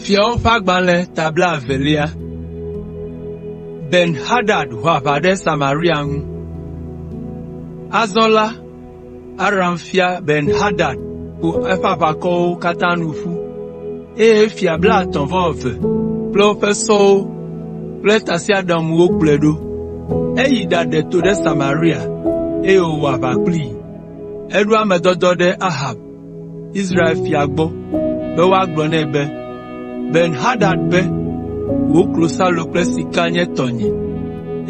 Fiawo ƒe agbalẽ ta blaevelia. Ben Hadad ho aʋa ɖe Samaria ŋu. Azɔ la, Aram fia Ben Hadad ƒo eƒe aʋakɔwo katã nu ƒu, eye fia blaetɔ̃-vɔ-eve kple woƒe sɔwo kple tasiaɖamwo kplɔe ɖo. Eyi ɖaɖe to ɖe Samaria, eye wòwɔ aʋa kplii. Eɖo ame dɔdɔ ɖe Ahab, Israel fia gbɔ be woagblɔ nɛ be, “Ben Hadad be, ‘Wò klosalo kple sika nye tɔnye,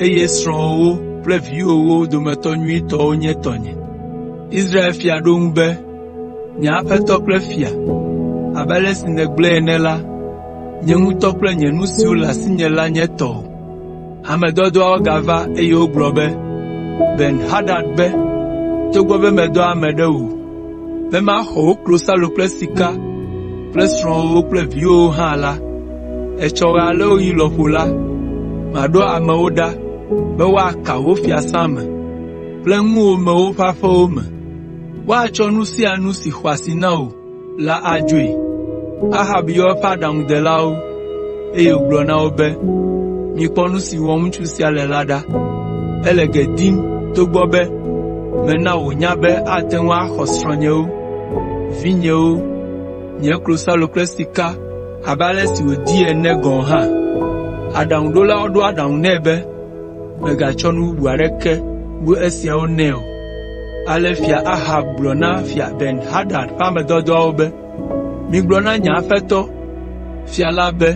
eye srɔ̃wòwo kple viwòwo dometɔ nyuitɔwo nye tɔnye.’ ” Israel fia ɖo eŋu be, “Nye aƒetɔ kple fia, abe ale si nègblɔe ene la, nye ŋutɔ kple nye nu siwo le asinye la nye tɔwò.” Ame dɔdɔawo gava eye wogblɔ be, “Ben Hadad be, ‘Togbɔ be medɔ ame ɖe wò be maxɔ wò klosalo kple sika kple srɔ̃wòwo kple viwòwo hã la, etsɔ ɣe aɖewo ɣi lɔƒo la, maɖo amewo ɖa be woaka wò fiasã me kple ŋuwòmewo ƒe aƒewo me. Woatsɔ nu sia nu si xɔ asi na wò la adzoe.’ ” Ahab yɔ eƒe aɖaŋudelawo, eye wògblɔ na wo be, “Mikpɔ nu si wɔm ŋutsu sia le la ɖa. Ele ge dim togbɔ be mena wònya be ate ŋu axɔ srɔ̃nyewo, vinyewo, nye klosalo kple sika abe ale si wòdi ene gɔ̃ hã.” Aɖaŋuɖolawo ɖo aɖaŋu nɛ be, “Mègatsɔ nu bubu aɖeke wu esiawo nɛ o.” Ale Fia Ahab gblɔ na Fia Ben Hadad ƒe ame dɔdɔawo be, “Migblɔ na nye aƒetɔ, fia la be,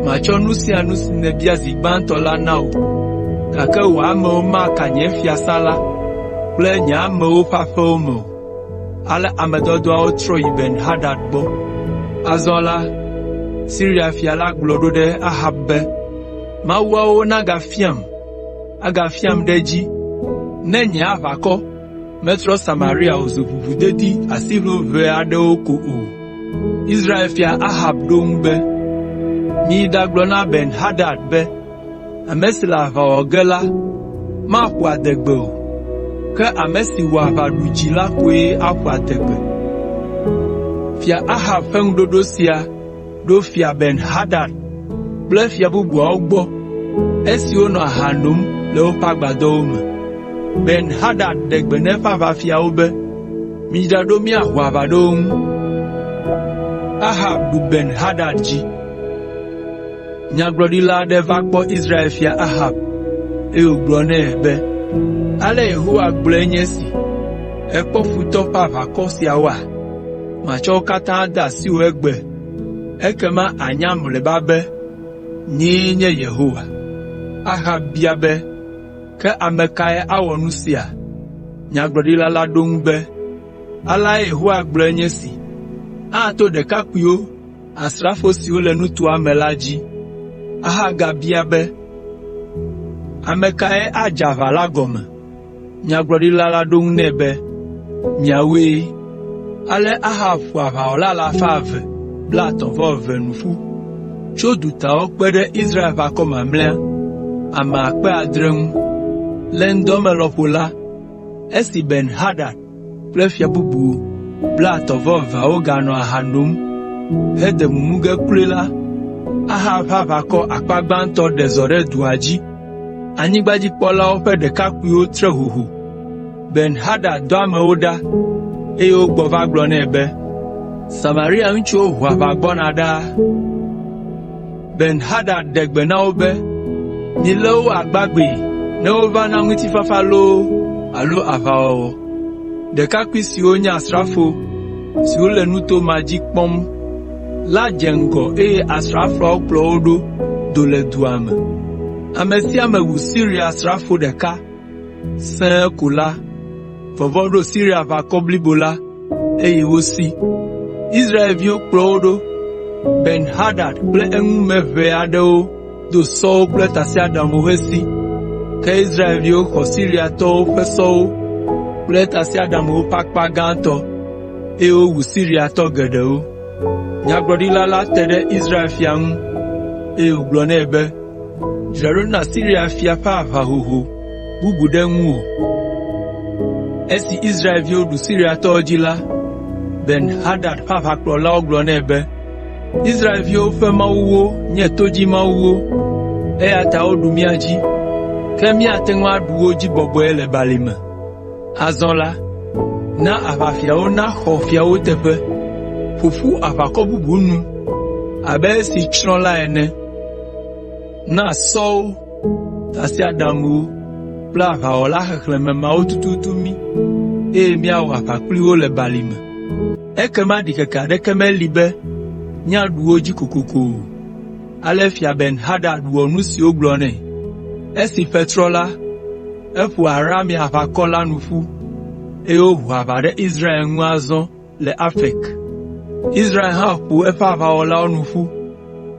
matsɔ nu sia nu si nèbia zi gbãtɔ la na wò, gake wò amewo maka nye fiasã la kple nye amewo ƒe aƒewo me o.” Ale ame dɔdɔawo trɔ yi Ben Hadad gbɔ. Azɔ la, Siria fia la gblɔ ɖo ɖe Ahab be, “Mawuawo nagafiam, agafiam ɖe edzi ne nye aʋakɔ metrɔ Samaria wòzu ʋuʋudedi asiʋlo ʋɛ aɖewo ko o.” Israel fia Ahab ɖo eŋu be, “Miyi ɖagblɔ na Ben Hadad be, ‘Ame si le aʋa wɔ ge la maƒo adegbe o, ke ame si wɔ aʋa ɖu dzi la koe aƒo adegbe.’ ” Fia Ahab ƒe ŋuɖoɖo sia ɖo Fia Ben Hadad kple fia bubuawo gbɔ esi wonɔ aha nom le woƒe agbadɔwo me. Ben Hadad ɖe gbe na eƒe aʋafiawo be, “Midzra ɖo míaho aʋa ɖe wo ŋu.” Ahab ɖu Ben Hadad dzi. Nyagblɔɖila aɖe va kpɔ Israel fia Ahab, eye wògblɔ nɛ be, “Ale Yehowa gblɔe nye esi, ‘Èkpɔ futɔ ƒe aʋakɔ siawoa? Matsɔ wo katã ade asiwò egbe ekema ànya mlɔeba be, nyee nye Yehowa.’ ” Ahab bia be, “Ke ame kae awɔ nu sia?” Nyagblɔɖila la ɖo eŋu be, “Aleae Yehowa gblɔe nye esi, ‘Ato ɖekakpuiwo, asrafo siwo le nutoa me la dzi.’ ” Ahab gabia be, “Ame kae adze aʋa la gɔme?” Nyagblɔɖila la ɖo eŋu nɛ be, “Miawoe.” Ale Ahab ƒo aʋawɔla alafa eve blaetɔ̃-vɔ-eve nu ƒu tso dutawo kpe ɖe Israel-ʋakɔ mamlɛa, ame akpe adre ŋu. Le ŋdɔ me lɔƒo la, esi Ben Hadad kple fia bubu blaetɔ̃-vɔ-eveawo ganɔ aha nom hede mumu ge kloe la, Ahab ƒe aʋakɔ akpa gbãtɔ ɖe zɔ ɖe dua dzi. Anyigbadzikpɔlawo ƒe ɖekakpuiwo tre hoho. Ben Hadad dɔ amewo ɖa, eye wogbɔ va gblɔ nɛ be, “Samaria ŋutsuwo ho aʋa gbɔna ɖaa.” Ben Hadad ɖe gbe na wo be, “Milé wo agbagbee ne wova na ŋutifafa loo alo aʋawɔwɔ.” Ɖekakpui siwo nye asrafo siwo le nuto ma dzi kpɔm la dze ŋgɔ eye asrafoawo kplɔ wo ɖo do le dua me. Ame sia ame wu Siria srafo ɖeka sẽe ko la, vɔvɔ̃ ɖo Siriaʋakɔ blibo la, eye wosi. Israelviwo kplɔ wo ɖo. Ben Hadad kple eŋume ʋɛ aɖewo do sɔwo kple tasiaɖamwo hesi. Ke Israelviwo xɔ Siriatɔwo ƒe sɔwo kple tasiaɖamwo ƒe akpa gãtɔ, eye wowu Siriatɔ geɖewo. Nyagblɔɖila la te ɖe Israel fia ŋu, eye wògblɔ nɛ be, “Dzra ɖo na Siria fia ƒe aʋahoho bubu ɖe ŋuwò.” Esi Israelviwo ɖu Siriatɔwo dzi la, Ben Hadad ƒe aʋakplɔlawo gblɔ nɛ be, Israelviwo ƒe mawuwo nye todzimawuwo, eya ta woɖu mía dzi, ke míate ŋu aɖu wo dzi bɔbɔe le balime. Azɔ la, na aʋafiawo naxɔ fiawo teƒe. Ƒo ƒu aʋakɔ bubu nu abe esi tsrɔ̃ la ene. Na sɔwo, tasiaɖamwo kple aʋawɔla xexlẽme mawo tututu mí, eye míawɔ aʋa kpli wo le balime. Ekema ɖikeke aɖeke meli be míaɖu wo dzi kokoko o.” Ale Fia Ben Hadad wɔ nu si wogblɔ nɛ. Esi ƒe trɔ la, eƒo Aramea aʋakɔ la nu ƒu, eye woho aʋa ɖe Israel ŋu azɔ le Afek. Israel hã ƒo eƒe aʋawɔlawo nu ƒu,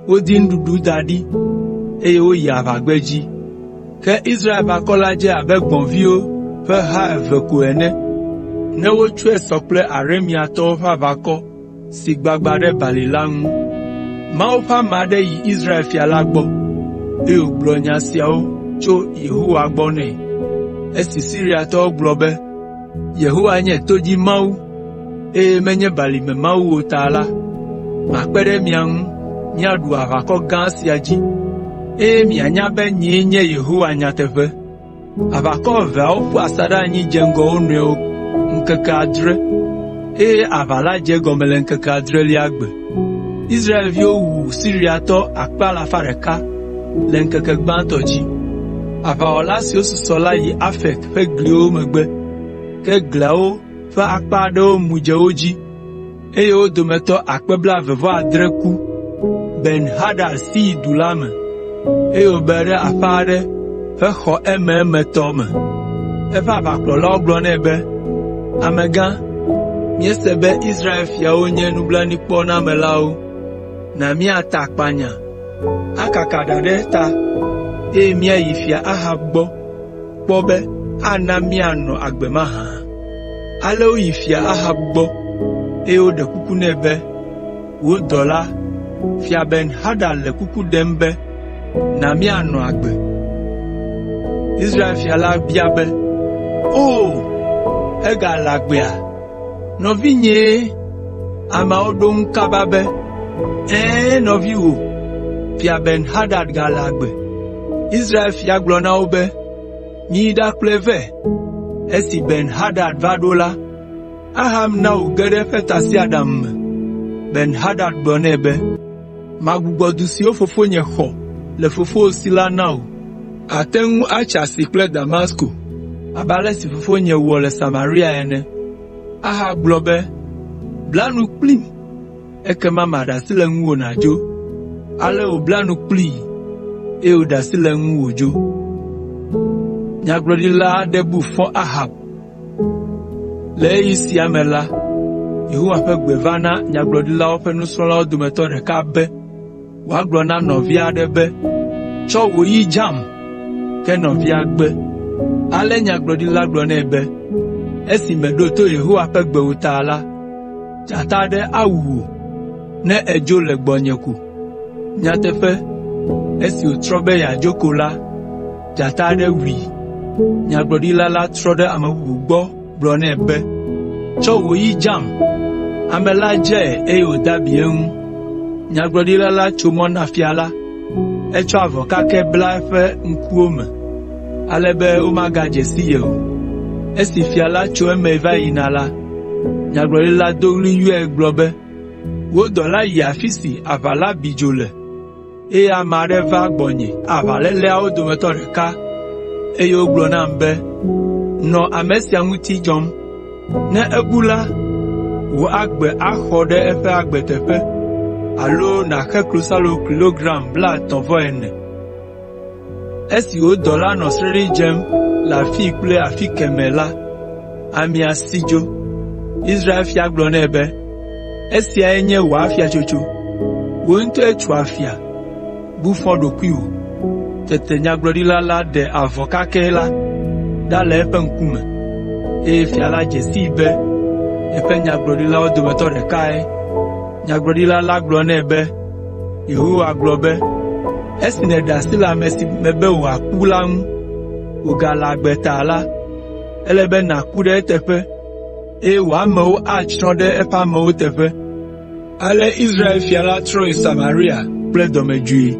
wodi nuɖuɖu da ɖi, eye woyi aʋagbedzi. Ke Israel-ʋakɔ la dze abe gbɔ̃viwo ƒe ha eve ko ene, ne wotsɔe sɔ kple Arameatɔwo ƒe aʋakɔ si gbagba ɖe bali la ŋu. Mawu ƒe ame aɖe yi Israel fia la gbɔ, eye wògblɔ nya siawo tso Yehowa gbɔ nɛ. Esi Siriatɔwo gblɔ be, “Yehowa nye Todzimawu, eye menye Balimemawu o ta la, makpe ɖe mia ŋu miaɖu aʋakɔ gã sia dzi, eye mianya be nyee nye Yehowa nyateƒe.” Aʋakɔ eveawo ƒu asaɖa anyi dze ŋgɔ wo nɔewo ŋkeke adre, eye aʋa la dze egɔme le ŋkeke adrelia gbe. Israelviwo wu Siriatɔ akpe alafa ɖeka le ŋkeke gbãtɔ dzi. Aʋawɔla siwo susɔ la yi Afek ƒe gliwo megbe, ke gliawo ƒe akpa aɖewo mu dze wo dzi, eye wo dometɔ akpe blaeve-vɔ-adre ku. Ben Hadad si yi du la me, eye wòbe ɖe aƒe aɖe ƒe xɔ ememetɔ me. Eƒe aʋakplɔlawo gblɔ nɛ be, “Amegã, míese be Israel fiawo nye nublanuikpɔnamelawo. Na míata akpanya, akaka ɖa ɖe ta, eye míayi Fia Ahab gbɔ kpɔ be ana míanɔ agbe mahã?” Ale woyi Fia Ahab gbɔ, eye woɖe kuku nɛ be, “Wò dɔla, Fia Ben Hadad le kuku ɖem be, na míanɔ agbe.” Israel fia la bia be, “O, egale agbea? Nɔvinyee!” Ameawo ɖo eŋu kaba be, “Ɛ̃, nɔviwò, Fia Ben Hadad gale agbe.” Israel fia gblɔ na wo be, “Miyi ɖakplɔe vɛ.” Esi Ben Hadad va ɖo la, Ahab na wòge ɖe eƒe tasiaɖam me. Ben Hadad gblɔ nɛ be, “Magbugbɔ du siwo fofonye xɔ le fofowò si la na wò. Àte ŋu atsa asi kple Damasko abe ale si fofonye wɔ le Samaria ene.” Ahab gblɔ be, “Bla nu kplim, ekema maɖe asi le ŋuwò nàdzo.” Ale wòbla nu kplii, eye wòɖe asi le eŋu wòdzo. Nyagblɔɖila aɖe bu fɔ Ahab. Le ɣeyiɣi sia me la, Yehowa ƒe gbe va na nyagblɔɖilawo ƒe nusrɔ̃lawo dometɔ ɖeka be wòagblɔ na nɔvia aɖe be, “Tsɔ wò yi dzam!” Ke nɔvia gbe. Ale nyagblɔɖila gblɔ nɛ be, “Esi mèɖo to Yehowa ƒe gbe o ta la, dzata aɖe awu wò ne èdzo le gbɔnye ko.” Nyateƒe, esi wòtrɔ be yeadzo ko la, dzata aɖe wui. Nyagblɔɖila la trɔ ɖe ame bubu gbɔ gblɔ nɛ be, “Tsɔ wò yi dzam!” Ame la dzae eye wòde abi eŋu. Nyagblɔɖila la tso mɔ na fia la. Etsɔ avɔ kakɛ bla eƒe ŋkuwo me, ale be womagadze si ye o. Esi fia la tso eme va yina la, nyagblɔɖila la do ɣli yɔe gblɔ be, “Wò dɔla yi afi si aʋa la bi dzo le, eye ame aɖe va gbɔnye aʋaléleawo dometɔ ɖeka eye wògblɔ nam be, ‘Nɔ ame sia ŋuti dzɔm. Ne ebu la, wò agbe axɔ ɖe eƒe agbe teƒe alo nàxe klosalo kilogram blaetɔ̃-vɔ-ene.’ Esi wò dɔla nɔ sreɖi dzem le afii kple afi kemɛ la, amea si dzo.” Israel fia gblɔ nɛ be, “Esiae nye wò afiatsotso. Wò ŋutɔe tso afia, bu fɔ ɖokuiwò.” Tete nyagblɔɖila la ɖe avɔ kakɛ la ɖa le eƒe ŋkume, eye fia la dze sii be yeƒe nyagblɔɖilawo dometɔ ɖekae. Nyagblɔɖila la gblɔ nɛ be, “Yehowa gblɔ be, ‘Esi nèɖe asi le ame si mebe wòaku la ŋu, wògale agbe ta la, ele be nàku ɖe eteƒe, eye wò amewo atsrɔ̃ ɖe eƒe amewo teƒe.’ ” Ale Israel fia la trɔ yi Samaria kple dɔmedzoe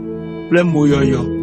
kple moyɔyɔ.